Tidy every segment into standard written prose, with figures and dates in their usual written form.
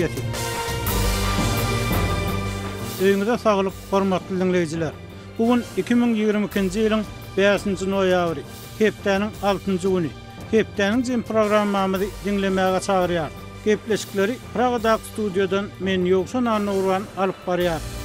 Ýeti. Öýüňize saglyk, hormatly diňleýjiler! Bu gün 2022-nji ýylyň bäşinji noýabry, hepdäniň altynjy güni. Hepdäniň jemi programmamyzy diňlemäge çagyrýarys. Gepleşikleri Pragadaky studiýadan men Ýowşan Annagurban alyp barýaryn.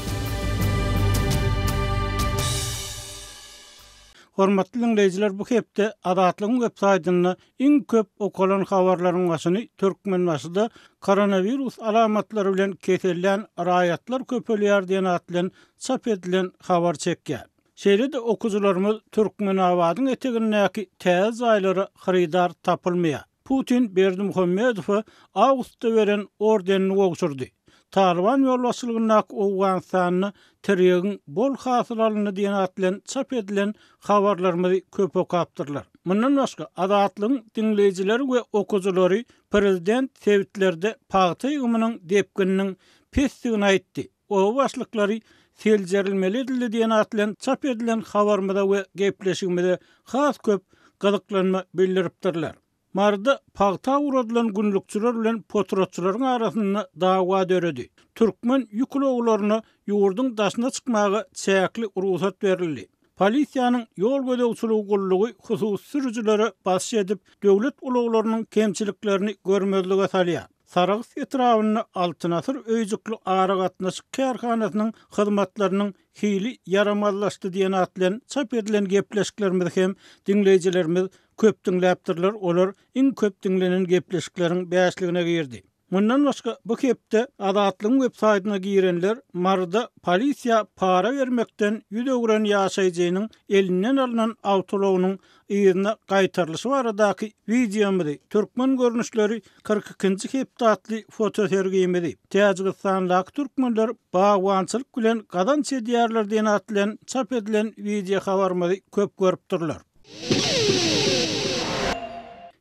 Hormatly diňleýjiler bu hepde Azatlygyň web saýtynda iň köp okalan habarlaryň başyny Türkmenbaşyda koronawirus alamatlary bilen kesellän raýatlar köpelýär diýen at bilen çap edilen habar çekýär. Şeýle-de okyjylarymyz Türkmenabadyň etegindäki täze jaýlara hyrydar tapylmaýar. Putin Berdimuhamedowa awgustda beren ordenini gowşurdy. Talyban ýolbaşçylygyndaky Owganystanda tirýegiň bol hasyl alyndy diýen at bilen çap edilen habarlarymyzy köp okapdyrlar. Mundan başga, Azatlygyň diňleýjileri we okyjylary prezident sebitlerde pagta ýygymynyň depgininiň pesdigini aýtdy, oba başlyklary seljerilmeli edildi diýen at bilen çap edilen habarymyza we gepleşigimize has köp gyzyklanma bildiripdirler. Maryda pagta ugradylan günlükçiler bilen potratçylaryň arasynda dawa döredi. Türkmen ýük ulaglaryna ýurduň daşyna çykmaga çäkli rugsat berildi. Polisiýanyň ýol gözegçiligi gullugy hususy sürüjilere basyş edip, döwlet ulaglarynyň kemçiliklerini görmezlige salýar. Sarahs etrabynda Altyn asyr öýjükli aragatnaşyk kärhanasynyň hyzmatlarynyň hili ýaramazlaşdy diýen at bilen çap edilen gepleşiklerimizi hem diňleýjilerimiz köp diňläpdirler, olar iň köp diňlenen gepleşikleriň bäşligine girdi. Mundan başga, bu hepde Azatlygyň websaýtyna girenler Maryda polisiýa para bermekden ýüz öwren ýaşaýjynyň elinden alnan awtoulagynyň yzyna gaýtarylyşy baradaky wideomyzy, Türkmen görnüşleri 42-nji hepde atly fotosergimizi, Täjigistandaky türkmenler bagbançylyk bilen gazanç edýärler diýen at bilen çap edilen wideohabarymyzy köp görüpdirler.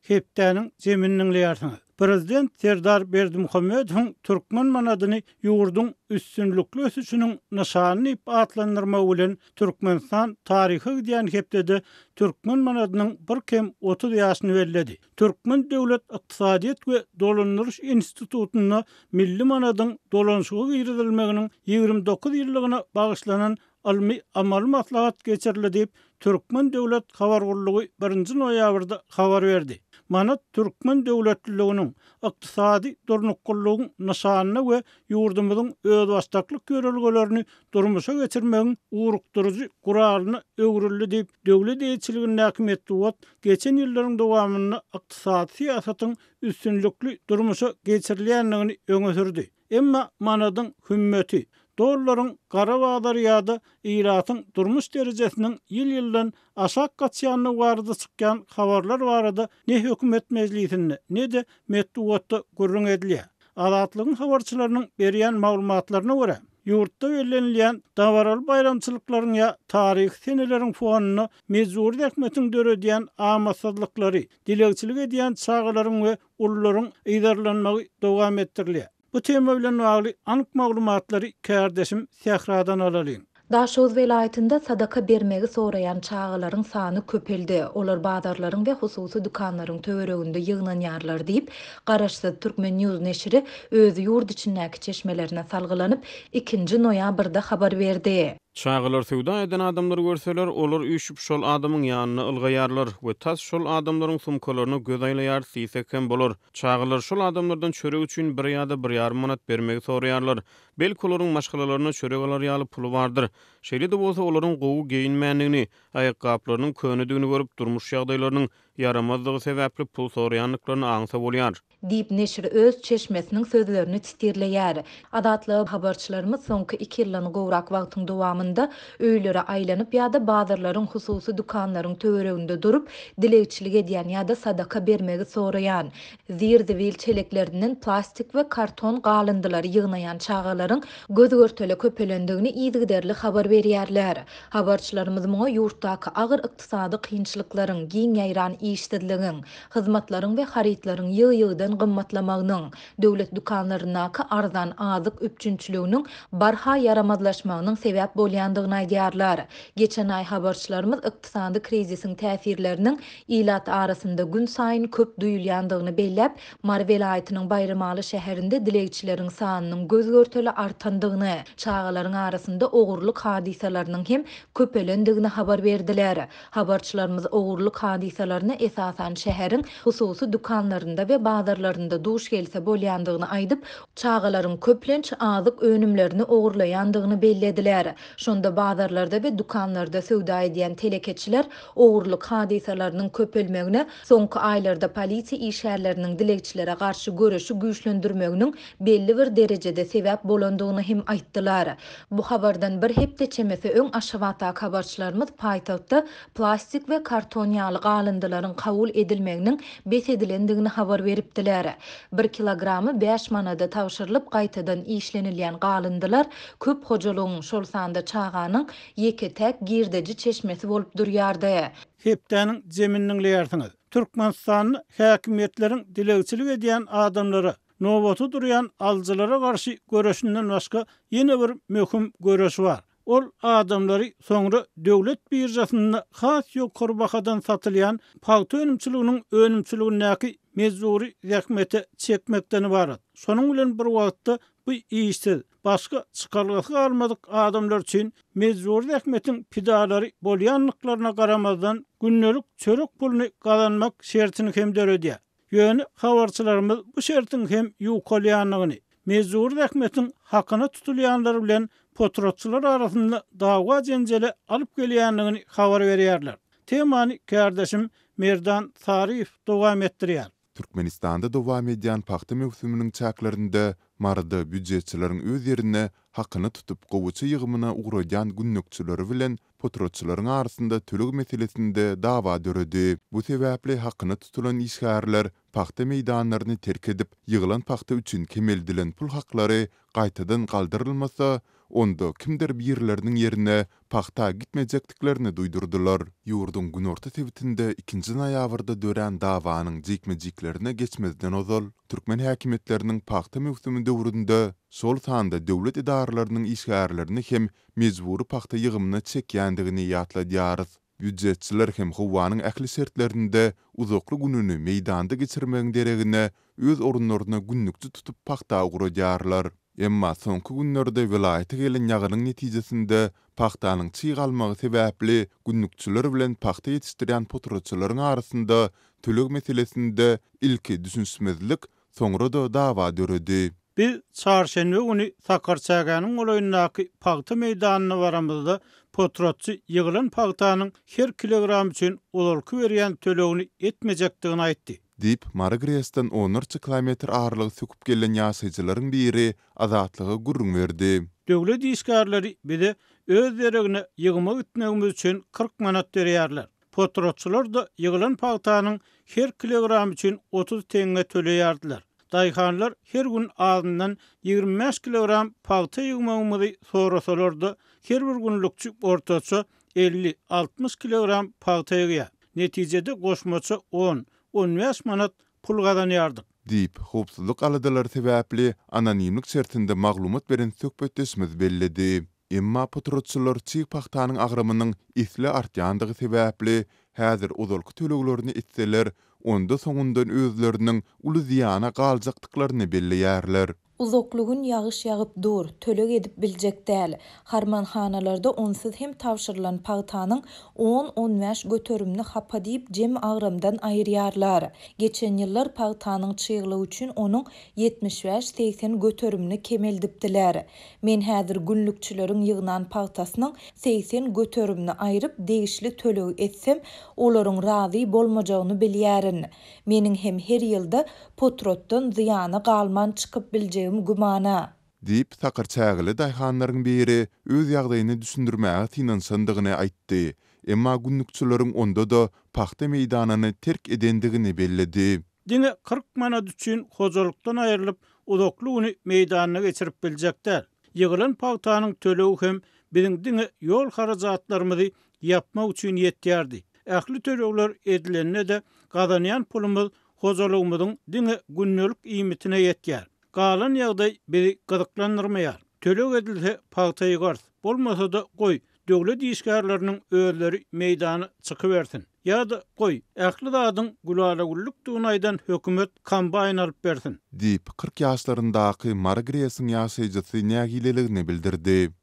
Hepdäniň jemini diňleýärsiňiz. Prezident Serdar Berdimuhamedowyň türkmen manadyny ýurduň üstünlikli ösüşiniň nyşany diýip atlandyrmagy bilen Türkmenistan taryha gidýän hepdede türkmen manadynyň bir kem 30 ýaşyny belledi. Türkmen döwlet ykdysadyýet we dolandyryş institutynda milli manadyň dolanyşyga girizilmeginiň 29 ýyllygyna bagyşlanan ylmy-amaly maslahat geçirildi diýip, Türkmen döwlet habar gullugy birinji noýabrda habar berdi. Manat türkmen döwletliliginiň, ykdysady durnuklylygyň nyşanyna we ýurdumyzyň özbaşdaklyk ýörelgelerini durmuşa geçirmegiň ugrukdyryjy guralyna öwrüldi diýip, döwlet eýeçiligindäki metbugat geçen ýyllaryň dowamynda ykdysady syýasatyň üstünlikli durmuşa geçirilýändigini öňe sürdi. Emma manadyň hümmeti, dollaryň gara bazary ýa-da ilatyň durmuş derejesiniň ýyl-ýyldan aşak gaçýandygy barada çykýan habarlar barada ne hökümet mejlisinde, ne-de metbugatda gürrüň edilýär. Azatlygyň habarçylarynyň berýän maglumatlaryna görä, ýurtda bellenilýän dabaraly baýramçylyklaryň ýa taryhy seneleriň fonunda mejbury zähmetiň döredýän amatsyzlyklary, dilegçilik edýän çagalaryň we ulularyň yzarlanmagy dowam etdirilýär. Bu tema bilen bagly anyk maglumatlary kärdeşim Sähradan alalyň. Daşoguz welaýatynda sadaka bermegi soraýan çagalaryň sany köpeldi. Olar bazarlaryň we hususy dükanlaryň töwereginde ýygnanýarlar diýip, garaşsyz Turkmen. News neşiri öz ýurt içindäki çeşmelerine salgylanyp, ikinji noýabrda habar berdi. Çagalar söwda eden adamlary görseler, olar üýşüp şol adamyň ýanyna ylgaýarlar we tas şol adamlaryň sumkalaryna göz aýlaýarys diýsek hem bolar. Çagalar şol adamlardan çörek üçin bir ýa-da bir ýarym manat bermegi soraýarlar. Belki olaryň maşgalalaryna çörek alar ýaly puly bardyr. Şeýle-de bolsa olaryň gowy geýinmändigini, aýakgaplarynyň könedigini görüp, durmuş ýagdaýlarynyň ýaramazdygy sebäpli pul soraýandyklaryny aňsa bolýar. Diýip, neşir öz çeşmesiniň sözlerini titirleýär. Azatlyga habarçylarymyz soňky iki ýyldan gowrak wagtyň dowamynda öýlere aýlanyp ýa-da bazarlaryň hususy dükanlaryň töwereginde durup, dilegçilik edýän ýa-da sadaka bermegi soraýan, zir-zibil çeleklerinden plastik we karton galyndylary ýygnaýan çagalaryň göz-görtele köpelendigini yzygiderli habar berýärler. Habarçylarymyz muňa ýurtdaky agyr ykdysady kynçylyklaryň, giň ýaýran işsizligiň, hyzmatlaryň we harytlaryň ýygy-ýygydan. uludan gymmatlamagynyň, döwlet dükanlaryndaky arzan azyk üpjünçiliginiň barha ýaramazlaşmagynyň sebäp bolýandygyny aýdýarlar. Geçen aý habarçylarymyz ykdysady krizisiň täsirleriniň ilat arasynda günsaýyn köp duýulýandygyny belläp, Mary welaýatynyň Baýramaly şäherinde dilegçileriň sanynyň göz-görtele artandygyny, çagalaryň arasynda ogurlyk hadysalarynyň hem köpelendigini habar berdiler. Habarçylarymyz ogurlyk hadysalaryna esasan şäheriň hususy dükanlarynda we bazarlarynda duş gelse bolýandygyny aýdyp, çagalaryň köplenç azyk önümlerini ogurlaýandygyny bellediler. Şonda bazarlarda we dükanlarda söwda edýän telekeçiler ogurlyk hadysalarynyň köpelmegine soňky aýlarda polisiýa işgärleriniň dilegçilere garşy göreşi güýçlendirmeginiň belli bir derejede sebäp bolandygyny hem aýtdylar. Bu habardan bir hepde çemesi öň Aşgabatdaky habarçylarymyz paýtagtda plastik we karton ýaly galyndylaryň kabul edilmeginiň bes edilendigini habar beripdiler. Bir kilogramy bäş manada tabşyrylyp gaýtadan işlenilýän galyndylar köp hojalygyň, şol sanda çaganyň ýeke-täk girdeji çeşmesi bolup durýardy. Hepdäniň jemini diňleýärsiňiz. Türkmenistanda häkimiýetleriň dilegçilik edýän adamlara, nobata durýan alyjylara garşy göreşinden başga ýene bir möhüm göreş bar. Ol adamlary soňra döwlet biržasynda has ýokary bahadan satylýan pagta önümçiliginiň önümçiligindäki mejbury zähmete çekmekden ybarat. Şonuň bilen bir wagtda bu işsiz, başga çykalgasy galmadyk adamlar üçin mejbury zähmetiň pidalary bolýandyklaryna garamazdan, gündelik çörek puluny gazanmak şertini hem döredýär. Ýöne habarçylarymyz bu şertiň hem ýukalýandygyny, mejbury zähmetiň hakyna tutulýanlar bilen potratçylar arasynda dawa-jenjele alyp gelýändigini habar berýärler. Temany kärdeşim Merdan Saryýew dowam etdirýär. Türkmenistanda dowam edýän pagta möwsüminiň çäklerinde Maryda býujetçileriň öz ýerine hakyna tutup gowaça ýygymyna ugradýan günlükçileri bilen potratçylaryň arasynda töleg meselesinde dawa döredi. Bu sebäpli hakyna tutulan işgärler pagta meýdanlaryny terk edip, ýygylan pagta üçin kemeldilen pul haklary gaýtadan galdyrylmasa, onda kimdir birleriniň ýerine pagta gitmejekdiklerini duýdurdylar. Ýurduň günorta sebitinde ikinji noýabrda dörän dawanyň jikme-jiklerine geçmezden ozal, türkmen häkimiýetleriniň pagta möwsümi döwründe, şol sanda döwlet edaralarynyň işgärlerini hem mejbury pagta ýygymyna çekýändigini ýatladýarys. Býujetçiler hem howanyň ähli şertlerinde uzakly gününi meýdanda geçirmegiň deregine öz orunlaryna günlükçi tutup pagta ugradýarlar. Emma soňky günlerde welaýata gelen ýagynyň netijesinde pagtanyň çyg almagy sebäpli günlükçiler bilen pagta ýetişdirýän potratçylaryň arasynda töleg meselesinde ilki düşünişmezlik, soňra-da dawa döredi. Biz çarşenbe güni Sakarçägäniň golaýyndaky pagta meýdanyna baramyzda, potratçy ýygylan pagtanyň her kilogramy üçin ozalky berýän tölegini etmejekdigini aýtdy. Diýip, Mary GRES-den onlarça kilometr aralygy söküp gelen ýaşaýjylaryň biri Azatlyga gürrüň berdi. Döwlet işgärleri bize öz deregine ýygyma gitmegimiz üçin 40 manat berýärler. Potratçylar-da ýygylan pagtanyň her kilogramy üçin 30 teňňe töleýärdiler. Daýhanlar her gün azyndan 25 kilogram pagta ýygmagymyzy sorasalar-da, her bir günlükçi ortaça 50-60 kilogram pagta ýygýar. Netijede goşmaça on, on bäş manat pul gazanýardyk. Diýip, howpsuzlyk aladalary sebäpli anonimlik şertinde maglumat beren söhbetdeşimiz belledi. Emma potratçylar çig pagtanyň agramynyň esli artýandygy sebäpli, häzir ozalky töleglerini etseler, onda soňundan özleriniň uly zyýana galjakdyklaryny belleýärler. Uzakly gün ýagyş ýagyp dur, töleg edip biljek däl. Harmanhanalarda onsuz hem tabşyrylan pagtanyň on-on bäş göterimini hapa diýip jem agramdan aýyrýarlar. Geçen ýyllar pagtanyň çyglygy üçin onuň 75-80 göterimini kemeldipdiler. Men häzir günlükçileriň ýygnan pagtasynyň 80 göterimini aýryp, degişli tölegi etsem, olaryň razy bolmajagyny bilýärin. Meniň hem her ýylda potratdan zyýana galman çykyp biljegim gümana. Diýip, sakarçägeli daýhanlaryň biri öz ýagdaýyny düşündirmäge synanyşandygyny aýtdy. Emma günlükçileriň onda-da pagta meýdanyny terk edendigini belledi. Diňe 40 manat üçin hojalykdan aýrylyp, uzakly güni meýdanda geçirip biljek däl. Ýygylan pagtanyň tölegi hem biziň diňe ýol harajatlarymyzy ýapmak üçin ýetýärdi. Ähli tölegler edilende-de, gazanýan pulumyz hojalygymyzyň diňe gündelik iýmitine ýetýär. Galan ýagdaý bizi gyzyklandyrmaýar. Töleg edilse pagta ýygarys, bolmasa-da goý, döwlet işgärleriniň özleri meýdana çykybersin. Ýa-da goý, ähli zadyň gülala-güllükdigini aýdan hökümet kombaýn alyp bersin. Diýip, 40 ýaşlaryndaky Mary GRES-iň ýaşaýjysy nägileligini bildirdi.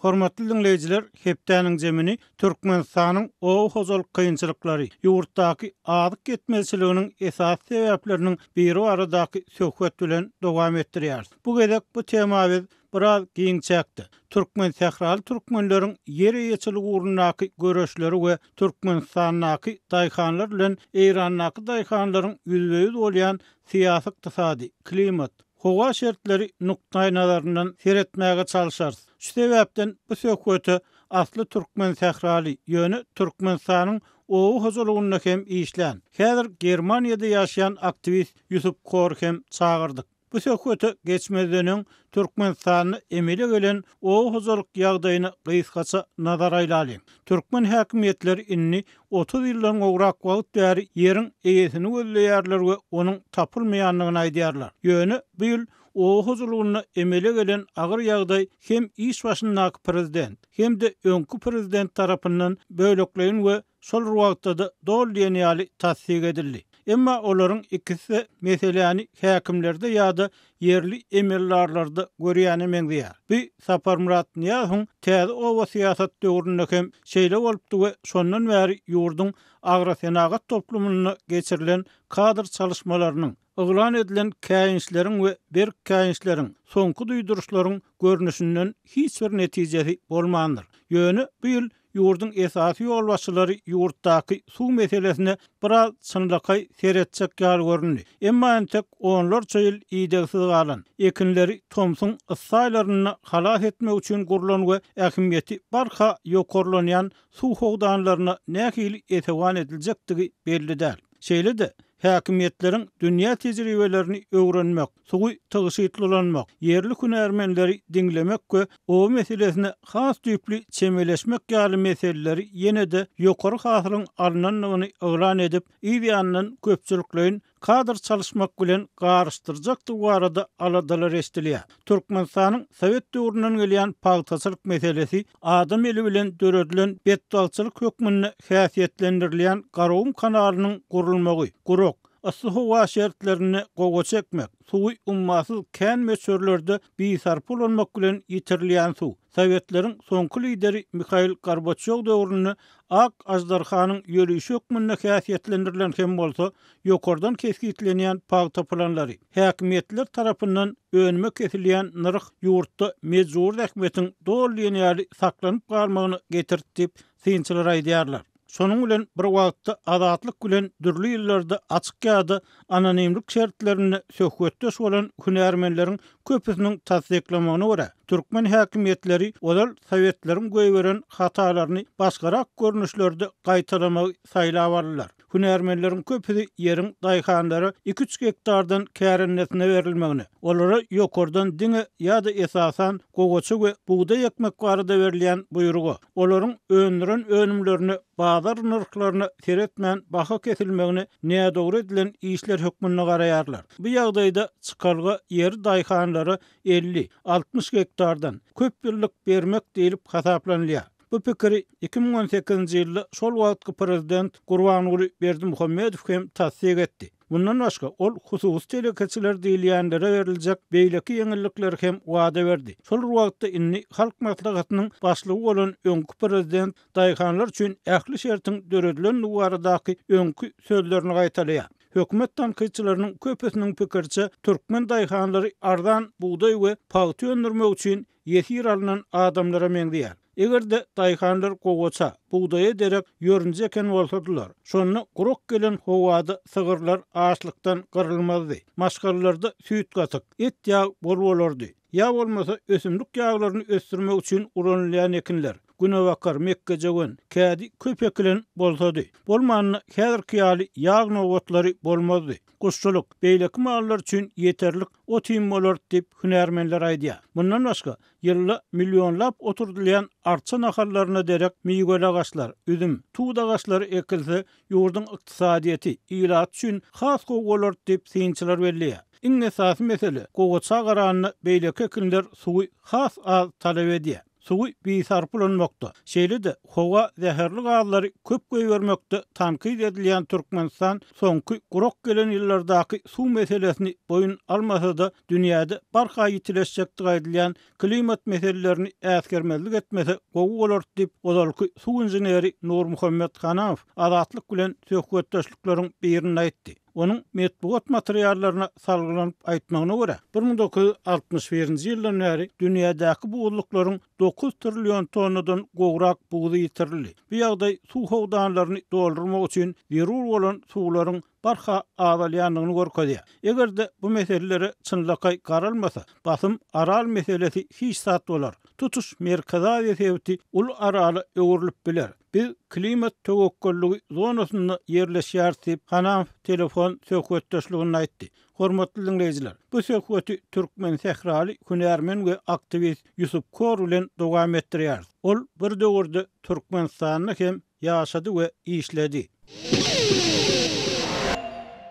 Hormatly diňleýjiler, hepdäniň jemini Türkmenistanyň oba hojalyk kynçylyklary, ýurtdaky azyk ýetmezçiliginiň esasy sebäpleriniň biri baradaky söhbet bilen dowam etdirýäris. Bu gezek bu tema biz biraz giň çäkde, türkmensähraly türkmenleriň ýer eýeçiligi ugrundaky göreşleri we Türkmenistandaky daýhanlar bilen Eýrandaky daýhanlaryň ýüzbe-ýüz bolýan syýasy-ykdysady, klimat, howa şertleri nukdaýnazaryndan seretmäge çalşarys. Şu sebäpden bu söhbete asly türkmensähraly, ýöne Türkmenistanyň oba hojalygynda hem işlän, häzir Germaniýada ýaşaýan aktiwist Ýusup Kory hem çagyrdyk. Bu söhbete geçmezden öň, Türkmenistanda emele gelen oba hojalyk ýagdaýyna gysgaça nazar aýlalyň. Türkmen häkimiýetleri indi 30 ýyldan gowrak wagt bäri ýeriň eýesini gözleýärler we onuň tapylmaýandygyny aýdýarlar. Ýöne bu ýyl oba hojalygynda emele gelen agyr ýagdaý hem iş başyndaky prezident, hem-de öňki prezident tarapyndan bölekleýin we şol bir wagtda-da doly diýen ýaly tassyk edildi. Emma olaryň ikisi-de meseläni häkimlerde ýa-da ýerli emeldarlarda görýäne meňzeýär. Bu Saparmyrat Nyýazowyň täze oba syýasat döwründe hem şeýle bolupdy we şondan bäri ýurduň agrosenagat toplumynda geçirilen kadr çalyşmalarynyň, yglan edilen käýinçleriň we berk käýinçleriň, soňky duýduryşlaryň görnüşinden hiç bir netijesi bolmandyr. Ýöne bu ýyl Ýurduň esasy ýolbaşçylary ýurtdaky suw meselesine biraz çynlakaý seretjek ýaly göründi. Emma entek onlarça ýyl idegsiz galan, ekinleri tomsuň yssy aýlarynda halas etmek üçin gurlan we ähmiýeti barha ýokarlanýan suw howdanlaryna nähili esewan ediljekdigi belli däl. Şeýle-de, häkimiýetleriň dünýä tejribelerini öwrenmek, suwy tygşytly ulanmak, ýerli hünärmenleri diňlemek we oba meselesine has düýpli çemeleşmek ýaly meseleleri ýene-de ýokary hasylyň alnandygyny yglan edip, yz ýanyndan köpçülikleýin kadr çalyşmak bilen garyşdyrjakdygy barada aladalar eşidilýär. Türkmenistanyň sowet döwründen gelýän pagtaçylyk meselesi adam eli bilen döredilen betbagtçylyk hökmünde häsiýetlendirilýän Garagum kanalynyň gurulmagy, gurak, yssy howa şertlerinde gowaça ekmek, suwy ummasyz kän möçberlerde bisarpa ulanmak bilen ýitirilýän suw, sowetleriň soňky lideri Mihail Gorbaçýow döwründe ak aždarhanyň ýörişi hökmünde häsiýetlendirilen hem bolsa, ýokardan kesgitlenýän pagta planlary, häkimiýetler tarapyndan önüme kesilýän nyrh ýurtda mejbury zähmetiň doly diýen ýaly saklanyp galmagyna getirdi diýip, synçylar aýdýarlar. Şonuň bilen bir wagtda Azatlyk bilen dürli ýyllarda açyk ýa-da anonimlik şertlerinde söhbetdeş bolan hünärmenleriň köpüsiniň tassyklamagyna görä, türkmen häkimiýetleri ozal sowetleriň goýberen hatalaryny başgarak görnüşlerde gaýtalamagy saýlap aldylar. Hünärmenleriň köpüsi ýeriň daýhanlara iki-üç gektardan kärendesine berilmegine, olara ýokardan diňe ýa-da esasan gowaça we bugdaý ekmek barada berilýän buýruga, olaryň öndüren önümlerine bazar nyrhlaryna seretmän baha kesilmegine nädogry edilen işler hökmünde garaýarlar. Bu ýagdaýda çykalga ýeri daýhanlara 50, 60 gektardan, köp ýyllyk bermek diýlip hasaplanylýar. Bu pikiri 2018-nji ýylda şol wagtky prezident Gurbanguly Berdimuhamedow hem tassyk etdi. Mundan başga, ol hususy telekeçiler diýilýänlere beriljek beýleki ýeňillikleri hem wada berdi. Şol bir wagtda indi Halk Maslahatynyň başlygy bolan öňki prezident daýhanlar üçin ähli şertiň döredilendigi baradaky öňki sözlerini gaýtalaýar. Hökümet tankytçylarynyň köpüsiniň pikiriçe, türkmen daýhanlary arzan bugdaý we pagta öndürmek üçin ýesir alnan adamlara meňzeýär. Eger-de daýhanlar gowaça, bugdaýa derek ýörünje eken bolsadylar, şonda gurak gelen howada sygyrlar açlykdan gyrylmazdy, maşgalalarda süýt-gatyk, et-ýag bol bolardy. Ýa bolmasa ösümlik ýaglaryny ösdürmek üçin ulanylýan ekinler. Günebakar, mekgejöwen, kädi köp ekilen bolsady. Bolmanda häzirki ýaly ýag nobatlary bolmazdy. Guşçulyk, beýleki mallar üçin ýeterlik ot-iým bolardy diýip, hünärmenler aýdýar. Mundan başga, ýylda millionlap oturdylýan arça nahallaryna derek miweli agaçlar, üzüm, tut agaçlary ekilse, ýurduň ykdysadyýeti, ilaty üçin has gowy bolardy diýip, synçylar belleýär. Iň esasy mesele, gowaça garanda beýleki ekinler suwy has az talap edýär. Suwy bisarpa ulanmakda, şeýle-de howa zäherli gazlary köp goýbermekde tankyt edilýän Türkmenistan soňky gurak gelen ýyllardaky suw meselesini boýun almasa-da, dünýäde barha ýitileşjekdigi aýdylýan klimat meselelerini äsgermezlik etmese gowy bolardy diýip, ozalky suw inženeri Nurmuhammet Hanamow Azatlyk bilen söhbetdeşlikleriň birinde aýtdy. Onuň metbugat materiallaryna salgylanyp aýtmagyna görä, 1961-nji ýyldan bäri dünýädäki buzluklaryň 9 trillion tonnadan gowrak buzy ýitirildi. Bu ýagdaý suw howdanlaryny doldurmak üçin zerur bolan suwlaryň barha azalýandygyny görkezýär. Eger-de bu meselelere çynlakaý garalmasa, basym Aral meselesi hiç zat bolar. Tutuş Merkezi Aziýa sebiti uly Arala öwrülip biler. Biz klimat töwekgelligi zonasynda ýerleşýäris diýip, Hanamow telefon söhbetdeşliginde aýtdy. Hormatly diňleýjiler, bu söhbeti türkmen sähraly hünärmen we aktiwist Ýusup Kor bilen dowam etdirýäris. Ol bir döwürde Türkmenistanda hem ýaşady we işledi.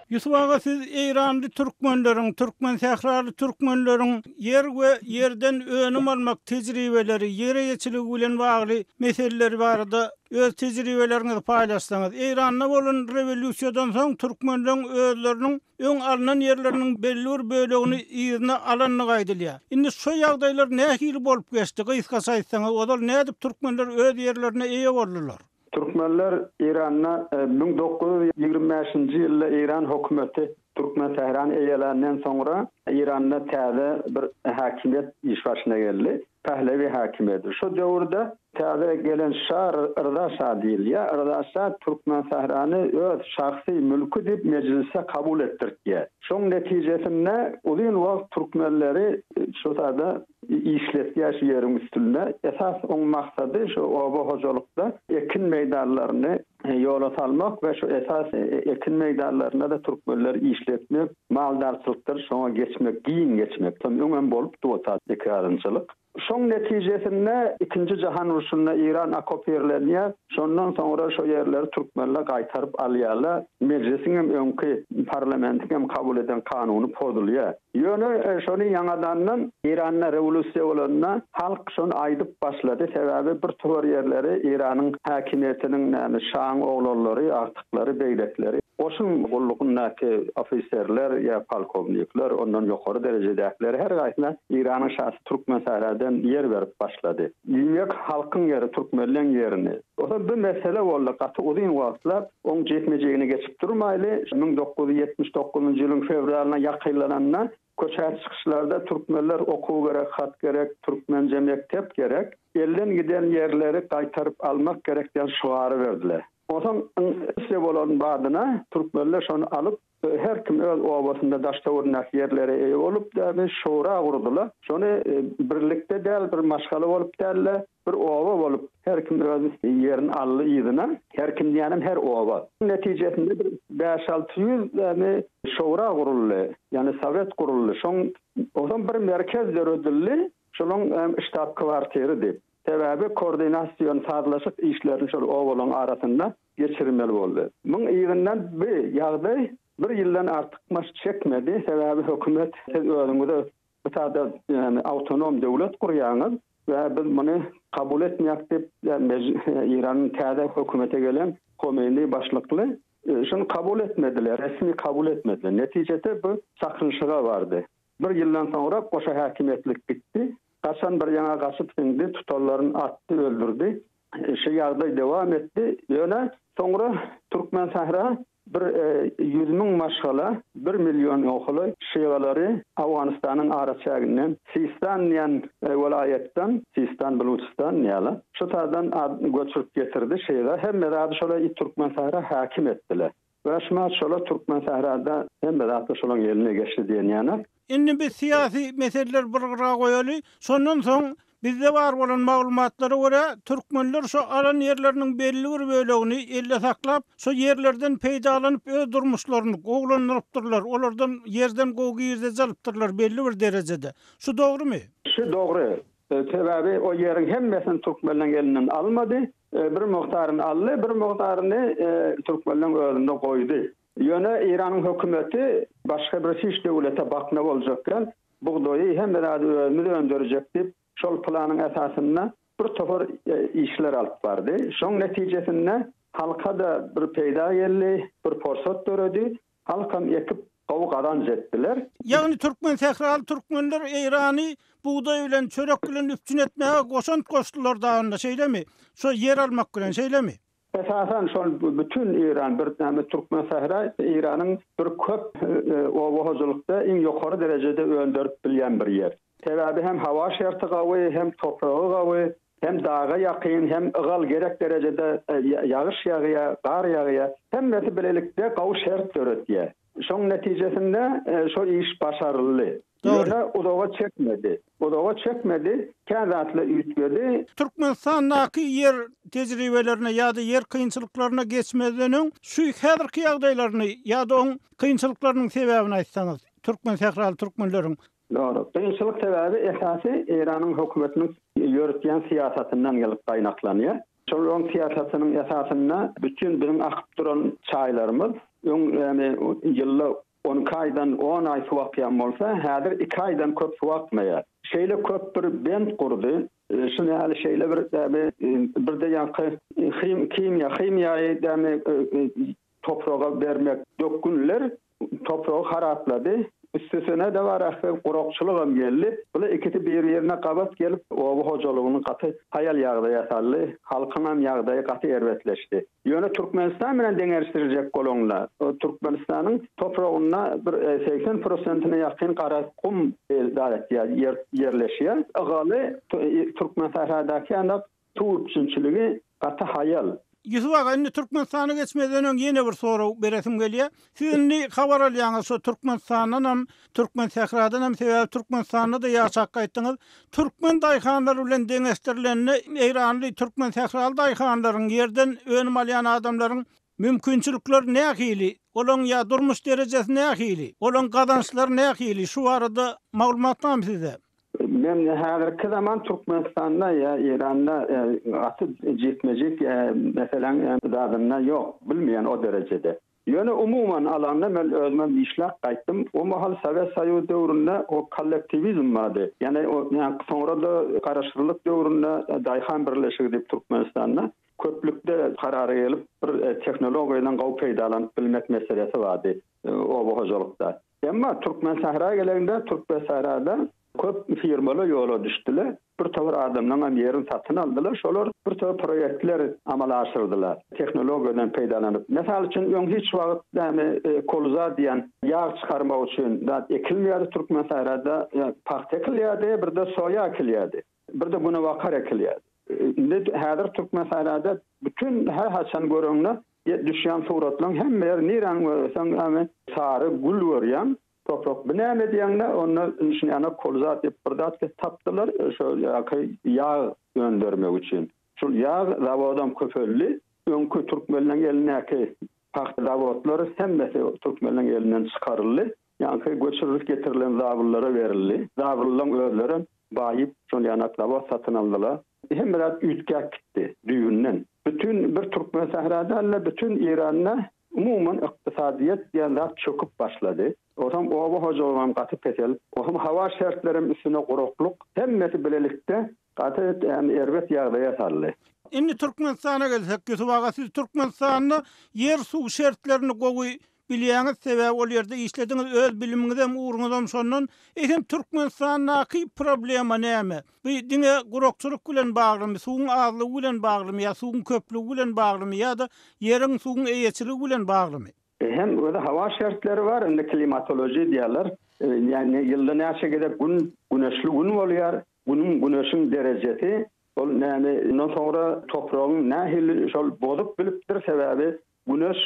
Ýusup aga siz eýranly türkmenleriň, türkmen sähraly türkmenleriň ýer we ýerden önüm almak tejribeleri, ýer eýeçiligi bilen bagly meseleleri barada öz tejribeleriňizi paýlaşsaňyz. Eýranda bolan rewolýusiýadan soň türkmenleň özleriniň öň alnan ýerleriniň belli bir bölegini yzyna alandygy aýdylýar. Indi şo ýagdaýlar nähili bolup geçdi, gysgaça aýtsaňyz, ozal nädip türkmenler öz ýerlerine eýe boldular? Türkmenler Eýranda 1925-nji ýylda Eýran hökümeti Türkmensährany eýeländen soňra Eýranda täze bir häkimiýet iş başyna geldi. Pehlewi häkimiýeti. Şo döwürde täze gelen şa Rza şa diýilýär. Rza şa Türkmensährany öz şahsy mülki diýip mejlisde kabul etdirtýär. Şoň netijesinde uzyn wagt türkmenleri şo sada işletýär şu ýeriň üstünde. Esas oň maksady şu oba hojalykda ekin meýdanlaryny ýola salmak we şu esas ekin meýdanlarynda-da türkmenleri işletmek, maldarçylykdyr şoňa geçmek, giň geçmek. Şon öňem bolupdy o zat ekerançylyk. Şoň netijesinde ikinji jahan urşunda Eýran okupirlenýär. Şondan soňra şo ýerleri türkmenler gaýtaryp alýarlar. Mejlisiňem öňki parlamentiňem kabul eden kanuny pozulýar. Ýöne şony ýaňadandan Eýranda rewolýusiýa bolanda halk şony aýdyp başlady, sebäbi bir towar ýerleri Eýranyň häkimiýetiniň näme şaň oglanlary, agtyklary, beýlekileri, goşun gullugyndaky ofiserler ýa polkownikler, ondan ýokary derejedäkileri her gaýsyna Eýranyň şasy Türkmensähradan ýer berip başlady. Diýmek halkyň ýeri, türkmenleň ýerini. Ozal bu mesele boldy gaty uzyn wagtlap. Oň jikme-jigini geçip durmaýly, 1979-njy ýylyň fewralyna ýakynlananda köçä çykyşlarda türkmenler okuw gerek, hat gerek, türkmence mekdep gerek, elden giden ýerleri gaýtaryp almak gerek diýen şygary berdiler. Onsoň yň bolan badyna türkmenler şony alyp, Her kim öz obasynda daş-töweregindäki ýerlere eýe bolup, däbi şura gurdular. Şony birlikde däl, bir maşgala bolup däl-de, bir oba bolup, her kim öz ýerini aldy yzyna. Her kim diýýänim her oba. Netijesinde bir bäş-alty ýüz däbi şura guruldy, ýagny sowet guruldy. Şoň onsoň bir merkez döredildi, şolaň ştab-kwartiri diýip. Sebäbi koordinasion, sazlaşyk işlerini şol obalaryň arasynda geçirmeli boldy. Muň yzyndan bu ýagdaý bir ýyldan artykmaç çekmedi, sebäbi hökümet siz özüňize bu sada ýagny awtonom döwlet gurýaňyz we biz muny kabul etmeýäris diýip Eýranyň täze hökümete gelen Homeýni başlykly şuny kabul etmediler, resmi kabul etmediler. Netijede bu çaknyşyga bardy. Bir ýyldan soňra goşa häkimiýetlik gitdi. Gaçan bir ýaňa gaçyp siňdi, tutanlaryny atdy, öldürdi. Şu ýagdaý dowam etdi. Ýöne soňra Türkmensähra bir 100 e, maşgala, 1 million ohuly şygalary Owganystanyň araçäginden Sistan diýen e, welaýatdan, Sistan, Buluçistan ýaly, şu taýdan göçürip getirdi şyga. Hemme zady şola Türkmensähra häkim etdiler. We şumat şolar Türkmensährada hemme zatlar şolaň eline geçdi diýen ýaly. Indi biz syýasy meseleleri bir gyra goýaly. Şondan soň. Bizde bar bolan maglumatlara görä, türkmenler şo alan ýerleriniň belli bir bölegini elde saklap, şo ýerlerden peýdalanyp öz durmuşlaryny gowulandyrypdyrlar, olardan ýerden gowy girdeji alypdyrlar belli bir derejede. Şu dogrumy? Şu dogry. Sebäbi o ýeriň hemmesini türkmenleň elinden almady. Bir mukdaryny aldy, bir mukdaryny türkmenleň özünde goýdy. Ýöne Eýranyň hökümeti başga bir hiç döwlete bakna boljak däl, bugdaýy hemme zady özümiz öndürjek diýip, şol planyň esasynda bir topar işler alyp bardy. Şoň netijesinde halka-da bir peýda geldi, bir porsat döredi. Halkam ekip gowy gazanç etdiler. Ýagny türkmen sähraly türkmenler Eýrany bugdaý bilen, çörek bilen üpjün etmäge goşant goşdular dagynda şeýlemi? Şo ýer almak bilen şeýlemi? Esasan şol bütin Eýran bir näme türkmen sähra Eýranyň bir köp oba hojalykda iň ýokary derejede önderip bilýän bir ýer. Sebäbi hem hawa şerti gawy, hem topragy gawy, Hem daga ýakyn, hem ygal gerek derejede ýagyş ýagýar, gar ýagýar. Hemmesi bilelikde gowy şert döretýär. Şoň netijesinde şo iş başaryldy. Ýöne uzaga çekmedi. Uzaga çekmedi, kän zatlar üýtgedi. Türkmenistandaky ýer tejribelerine ýa-da ýer kynçylyklaryna geçmezden öň, şu häzirki ýagdaýlaryny ýa-da oň kynçylyklarynyň sebäbini aýtsaňyz, türkmen sähraly türkmenleriň. Dogry. Kynçylyk sebäbi esasy Eýranyň hökümetiniň ýöretýän syýasatyndan gelip gaýnaklanýar. Şol oň syýasatynyň esasynda bütin biziň akyp duran çaýlarymyz öň ýagny ýylda 12 aýdan on aý suw akýan bolsa, häzir iki aýdan köp suw akmaýar. Şeýle köp bir bent gurdy. Şuny ýaly şeýle bir däbi birde ýaňky him kimýa himiýaýy dämi topraga bermek dökgünler topragy haraplady. Üstesine-de bar ähli gurakçylygam geldi. Bular ikisi bir-birine gabat gelip, oba hojalygyny gaty haýal ýagdaýa saldy. Halkyňam ýagdaýy gaty erbetleşdi. Ýöne Türkmenistan bilen deňeşdirjek bolaňda, Türkmenistanyň topragynda bir 80 prosentine ýakyn gara gum zat etýär, ýerleşýär. Ygaly Türkmensähradaky ýaly Suw üpjünçiligi gaty haýal. Ýusup aga indi Türkmenistana geçmezden öň ýene bir sorag beresim gelýär. Siz indi habar alýaňyz şo Türkmenistandanam, Türkmensähradanam sebäbi Türkmenistanda-da ýaşap gaýtdyňyz. Türkmen daýhanlary bilen deňeşdirilende eýranly türkmensähraly daýhanlaryň, ýerden önüm alýan adamlaryň mümkinçilikleri nähili? Olaň ýa durmuş derejesi nähili? Olaň gazançlary nähili? Şu barada maglumat barmy sizde? Men häzirki zaman Türkmenistanda ýa Eýranda gaty jikme-jik meseläň zadynda ýok, bilmeýän o derejede. Ýöne umuman alanda men özümem işläp gaýtdym. O mahal Sowet Soýuzy döwründe o kollektiwizm bardy. Ýagny o soňra-da garaşsyzlyk döwründe daýhan birleşigi diýip Türkmenistanda köplükde karara gelip bir tehnologiýadan gowy peýdalanyp bilmek meselesi bardy oba hojalykda. Emma Türkmensähra gelende, Türkmensährada köp firmalar ýola düşdüler. Bir topar adamlaryň hem ýerini satyn aldylar. Şolar bir topar proýektler amala aşyrdylar. Tehnologiýadan peýdalanyp. Mysal üçin, öň hiç wagt näme kolza diýen ýag çykarmak üçin zat ekilmeýärdi Türkmensährada. Pagta ekilýärdi, bir-de soýa ekilýärdi. Bir-de günebakar ekilýärdi. Indi häzir Türkmensährada bütin her haçan göreňde Düşýän suratlaň hemme ýeri niräni görseň ýagny sary gül görýäň toprak bu näme diýeňde onda şuny ýana kolza diýip bir zat tapdylar şo ýaky ýag öndermek üçin. Şul ýag zawodam köpeldi. Öňki türkmenleň elindäki pagta zawodlary hemmesi türkmenleň elinden çykaryldy. Ýaňky göçürilip getirilen zabyllara berildi. Zabyllaň özlerem baýyp, şol ýanak zawod satyn aldylar. Hemme zat üýtgäp gitdi düýbünden. Bütin bir Türkmensähra däl-de, bütin Eýranda umuman ykdysadyýet diýen zat çöküp başlady. Onsoň oba hojalygam gaty peselip, ohm howa şertlerem üstüne guraklyk, hemmesi bilelikde gaty erbet ýagdaýa saldy. Indi Türkmenistana gelsek, Ýusup aga, siz Türkmenistanda ýer-suw şertlerini gowy Bilýäňiz, sebäbi ol ýerde işlediňiz, öz bilimiňizem, ugruňyzam şondan. Eýsem Türkmenistandaky problema näme? Bu diňe gurakçylyk bilen baglymy, suwuň azlygy bilen baglymy ýa suwuň köplügi bilen baglymy ýa-da ýeriň, suwuň eýeçiligi bilen baglymy? Hem özi howa şertleri bar, indi klimatoloji diýýärler. Ýagny ýylda näçe gezek gün, güneşli gün bolýar, günüň, güneşiň derejesi, ol näme, ondan soňra topragyň nähili şol bozup bilipdir, sebäbi Güneş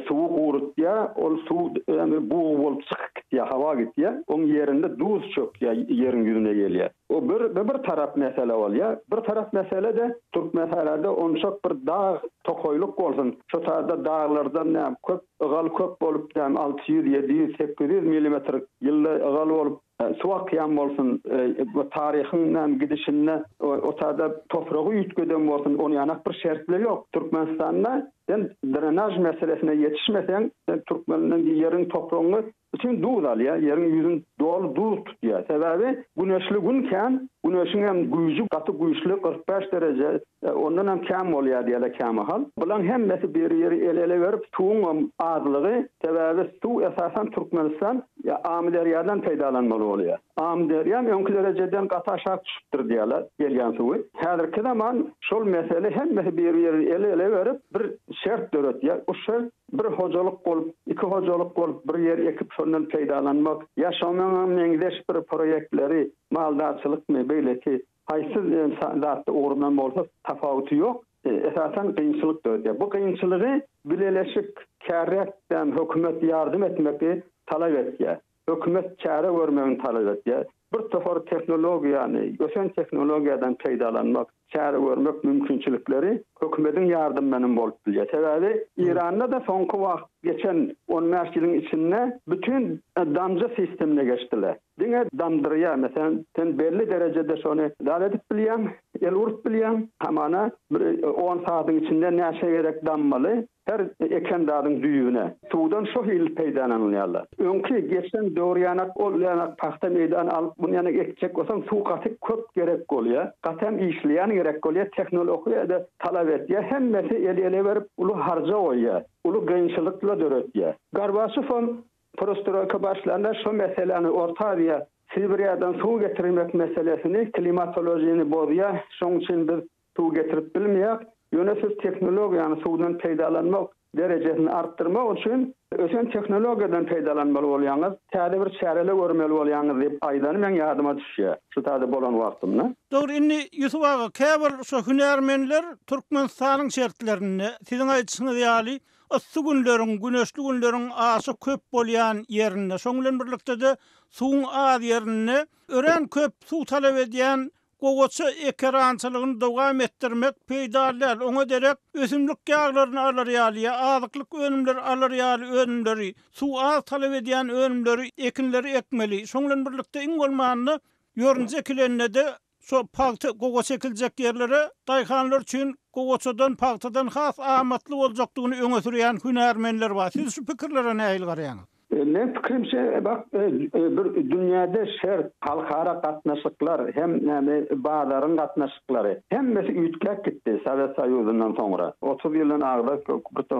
suwy gurutýar, ol suw ýagny bug bolup çykyp gitýär. gitýär, hawa gitýär, oň ýerinde duz çökýär, ýeriň ýüzüne gelýär. O bir bir tarap mesele bolýar. Bir tarap mesele-de Türkmensährada onçak bir dag tokaýlyk bolsun, şo taýda daglardan näme köp ygal köp bolup näme 600, 700, 800 millimetr ýylda ygal bolup suw akýan bolsun, bu taryhyň näme gidişinde o taýda topragy üýtgeden bolsun, ony ýanak bir şertler ýok. Türkmenistanda sen drenaž meselesine ýetişmeseň, sen türkmeniň ýeriň topragyňy Bütin duz alýar, ýeriň ýüzüni doly duz tutýar. Sebäbi güneşli gün kän, güneşiň hem güýji gaty güýçli, 45 dereje, ondan hem kän bolýar diýýärler kämahal. Bulaň hemmesi bir-biri el-ele berip, suwuň hem azlygy, sebäbi suw esasan Türkmenistan Amyderýadan peýdalanmaly bolýar. Amyderýam öňki derejeden gaty aşak düşüpdir diýýärler, gelýän suwy. Häzirki zaman şol mesele hemmesi bir-biri el-ele berip, bir şert döretýär. Bu şert Bir hojalyk bolup, iki hojalyk bolup bir ýer ekip şondan peýdalanmak ýa şoňa meňzeş bir proýektleri maldarçylykmy beýleki haýsy zatda ugrundan bolsa tapawuty ýok, esasan kynçylyk döredýär. Bu kynçylygy bileleşik, kärräkden hökümet ýardam etmegi talap etýär. Hökümet çäre görmegini talap etýär. Bir topar tehnologiýany, ösen tehnologiýadan peýdalanmak, çäre görmek mümkinçilikleri hökümediň ýardamy bilen bolup bilýär. Sebäbi Eýranda-da soňky wagt geçen on bäş ýylyň içinde bütin damja sistemine geçdiler. Diňe damdyrýar. Meselem, sen belli derejede şony zat edip bilýäň, el urup bilýäň. Hamana bir on sagatyň içinde näçe gezek dammaly, Her eken zadyň düýbüne suwdan şo hili peýdalanylýarlar. Öňki geçen döwür ýanak ol ýanak pagta meýdany alyp muny ýanak ekjek bolsaň suw gaty köp gerek bolýar. Gaty hem işleýän gerek bolýar, tehnologiýa-da talap etýär. Hemmesi el-ele berip uly harja goýýar. Uly kynçylykla döretýär. Gorbaçewem perestroýka başlanda şo meseläni Orta Aziýa Sibirýadan suw getirmek meselesini klimatolojiýany bozýar. Şoň üçin biz Suw getirip bilmeýär. Ýöne siz tehnologiýany suwdan peýdalanmak derejesini artdyrmak üçin ösen tehnologiýadan peýdalanmaly bolýaňyz, täze bir çäreler görmeli bolýaňyz diýip aýdany meň ýadyma düşýär, şu taýda bolan wagtymda. Dogry, indi Ýusup aga, käbir şu hünärmenler Türkmenistanyň şertlerinde, siziň aýdyşyňyz ýaly, yssy günleriň, güneşli günleriň aşa köp bolýan ýerinde, şoň bilen birlikde-de suwuň az ýerinde örän köp suw talap edýän Gowaça ekerançylygyny dowam etdirmek peýdaly däl, oňa derek ösümlik ýaglaryny alar ýaly ýa azyklyk önümleri alar ýaly önümleri, suw az talap edýän önümleri, ekinleri ekmeli. Şoň bilen birlikde iň bolmanda ýorunja ekilende-de şo pagta, gowaça ekiljek ýerlere daýhanlar üçin gowaçadan, pagtadan has amatly boljakdygyny öňe sürýän hünärmenler bar. Siz şu pikirlere nähili garaýaňyz? Meň pikirimçe, bak, bir dünýäde şert, halkara gatnaşyklar hem näme bazaryň gatnaşyklary hemmesi üýtgäp gitdi Sowet Soýuzyndan soňra. 30 ýyldan agdak,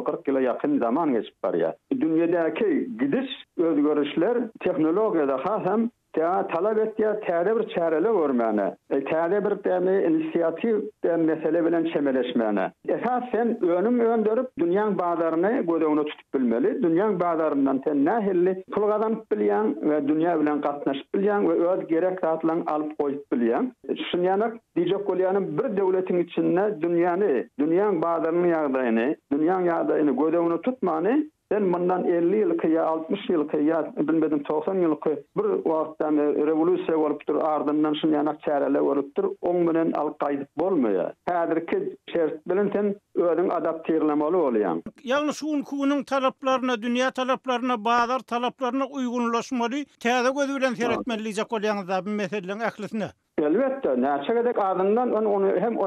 40 ýyla ýakyn zaman geçip barýar. Dünýedäki gidiş, özgerişler tehnologiýada hasam Tä talap etýär täze bir çäreler görmäne, täze bir dämi inisiatiw däm mesele bilen çemeleşmäne. Esas sen önüm önderip dünýäň bazaryny göz öňüne tutup bilmeli. Dünýäň bazaryndan sen nähilli pul gazanyp bilýäň we dünýä bilen gatnaşyp bilýäň we öz gerek zatlaň alyp goýup bilýäň. Şunýanak diýjek bolýanym bir döwletiň içinde dünýäni, dünýäň bazarynyň ýagdaýyny, dünýäň ýagdaýyny göz öňüne tutmany Sen mundan 50 ýylky ýa 60 ýylky ýa bilmedim 90 ýylky bir wagtda rewolýusiýa bolupdyr, ardyndan şunýanak çäreler görlüpdir, oň bilen alyp gaýdyp bolmaýar. Häzirki şert bilen sen özüň adaptirlemeli bolýaň. Ýagny şu günki günüň talaplaryna, dünýä talaplaryna, bazar talaplaryna uýgunlaşmaly, täze göz bilen seretmeli diýjek bolýaňyzda bu meseleleriň ählisine. Elbetde, näçe gezek azyndan ony hem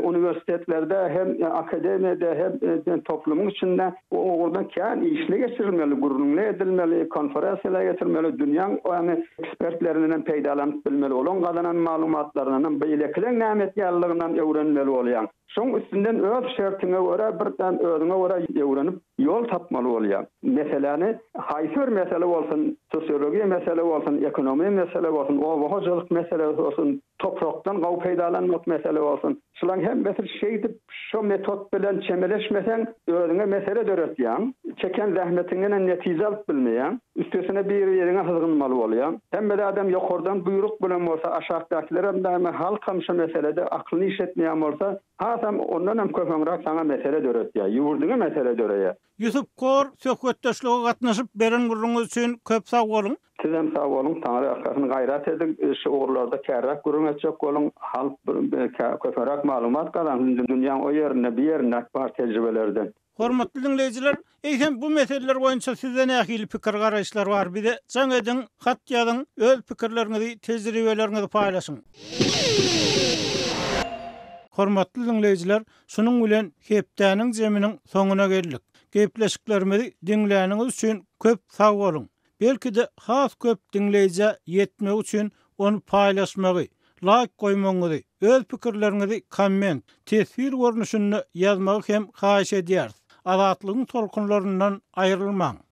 uniwersitetlerde, hem akademiýada, hem toplumyň içinde bu ugurdan kän işli geçirilmeli, gürrüňli edilmeli, konferensiýalar geçirmeli, dünýäň ýagny ekspertlerinden hem peýdalanyp bilmeli, olaň gazanan maglumatlaryndan hem, beýlekileň näme etýänliginden öwrenmeli bolýaň. Şoň üstünden öz şertiňe görä birden özüňe görä öwrenip ýol tapmaly bolýaň. Meseläni haýsy bir mesele bolsun, sosiologiýa mesele bolsun, ekonomiýa mesele bolsun, oba hojalyk meselesi bolsun, toprakdan gowy peýdalanmak mesele bolsun, şulaň hemmesi şeýdip şo metod bilen çemeleşmeseň özüňe mesele döretýäň, çeken zähmetiňdenem netije alyp bilmeýäň, üstesine bir-biriňe hyzgynmaly bolýaň. Hemme zadam ýokardan buýruk bilen bolsa, aşakdakylarem näme, halkam şo meselede aklyny işletmeýän bolsa, hasam ondanam köpeňräk saňa mesele döretýär, ýurduňa mesele döreýär. Ýusup Kor söhbetdeşlige gatnaşyp beren gürrüňiňiz üçin köp sag boluň. Sizem sag boluň, Taňry ýalkasyn gaýrat ediň, şu ugurlarda kärräk gürrüň etjek boluň, halk köperäk maglumat gazansyn dünýäň o ýerinde bi ýerindäki bar tejribelerden. Hormatly diňleýjiler, eýsem bu meseleler boýunça sizde nähili pikir garaýyşlar bar bize jaň ediň, hat ýazyň, öz pikirleriňizi, tejribeleriňizi paýlaşyň. Hormatly diňleýjiler, şunuň bilen hepdäniň jeminiň soňuna geldik. Gepleşiklerimizi diňläniňiz üçin köp sag boluň. Belki-de has köp diňleýjä ýetmegi üçin ony paýlaşmagy, laýk goýmagyňyzy, öz pikirleriňizi komment, teswir görnüşinde ýazmagy hem haýyş edýäris. Azatlygyň tolkunlaryndan aýrylmaň!